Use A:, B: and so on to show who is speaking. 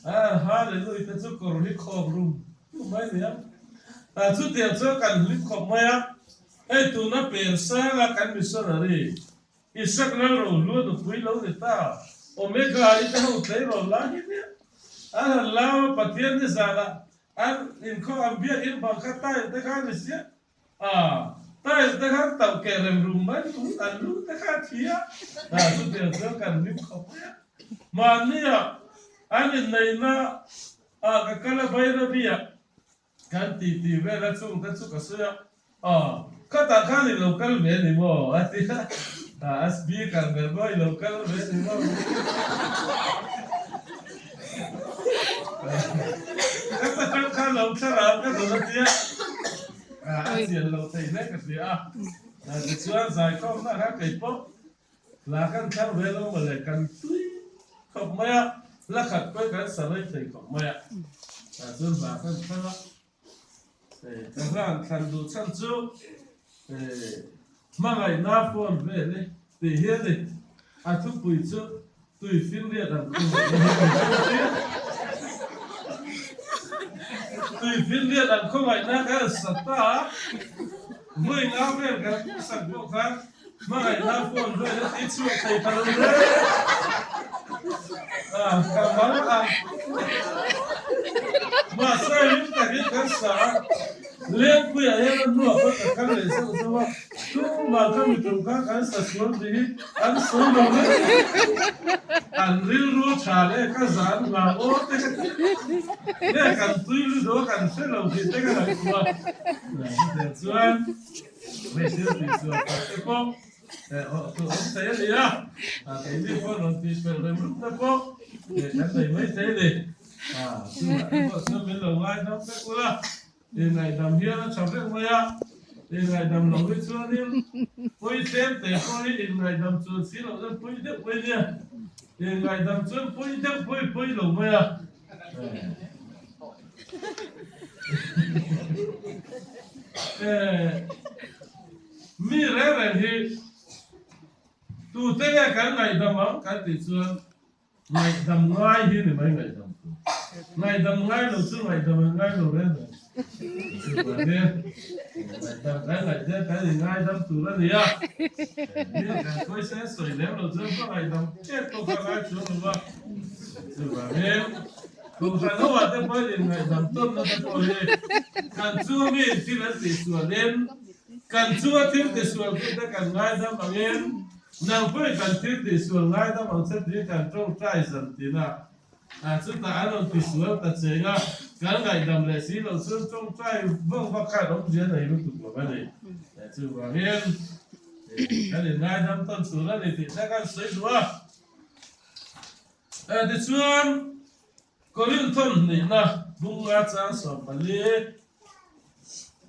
A: A Hallelujah te chu kawr hi khawk rum rum mai nia. A chutiang chuan kan hlim khawp mai a, hei tuna per sanga kan missionary Isaac Lalrohlua nupui lo ni ta, Omega i te ho tleirawl lai hi nia. An han lam a, Pathian ni zanah an inkhawm an biakin bang kha tile te kha a ni sia. A, tile te khan tauh keh rem rum mai tum an lu te kha a thi a, a chutiang chuan kan hlim khawp mai a. Mahnia an inneihna ah ka kal a Bairabi ah kan ti ti vel a chung te chu ka sawi a, a khatah khan i lo kal ve ni maw a ti a, a speaker ber pawh i lo kal ve ni maw ka ta khan lo thlarau ka dawn a ti a. A chian lo thei hle ka hria a, tichuan zaikhawmna kha kei pawh la kan thlang ve lo mawle kan tui khawp mai a, la khat pawh kan sa rei thei khawp mai a, tah chuan hla kan thlang a, ka hla an thlan duh chhan chu hmangaihna phone vel hi tih hi a ni, a thupui chu Tui finriat ang khawngaihna hi kan hre a. Tui finriat ang khawngaihna kan sa ta a, vawi nga vel kan sak pawh khan hmangaihna phone vel a ti chhuak thei ta lo hle. A, ka mal ang. Mahse hlim takin kan sa a, Lengpuiah hian a hnuah pawh ka kal leh zauh zauh a, tumah ka mitum kha kan sa sual tih hi an sawi lo reng an rilru tha leh ka zan hlau aw te ka ti nge kan tui lu daw kan hre lo tih te ka ngaihtuah a chuan hei thil tih sual tak te pawh awm thei a ni a keini pawh rawn tih fel rem rum te pawh kan nei mai thei a ni chungah te pawh chuan min lo ngaidam vek ula. I ngaihdam hian a tha vek mai a, i ngaihdam loh hi chuanin pawi tlem te pawh hi in ngaihdam chuan si loh chuan pawi deuh mai nia, i ngaihdam chuan pawi deuh pawi pawi lo mai a. Mi reng reng hi tute nge kan ngaihdam ang kan tih chuan Ngaihdam ngai hi ni mai ngaihdam chu. Ngaihdam ngai lo chu ngaihdam an ngai lo reng reng. Chuvangin ngaihdam kan ngaih te kan in ngaidam tur a ni a. Mi kan khawi sen sawi lem lo chuan ka ngaihdam tep pawh kha ngai chuang lo va. Chuvangin Kohhran ho ah te pawhin in ngaihdam tawnna te pawh hi kan chunga mi in thil an tihsualin kan chunga thil tisual tute kan ngaidam angin Nang pawhin kan thil tihsual ngaidam ang che tiin kan tawngtai zan tin a, chutah an rawn tisual ta cheng a, kan ngaihdam leh si loh chuan tawngtai vang vak khan awmzia nei lutuk lo a ni. Chuvangin kan inngaidam tawn tur a ni tih te kan sawi duh a. Tichuan, Korinthon hnihna bunga chang 14.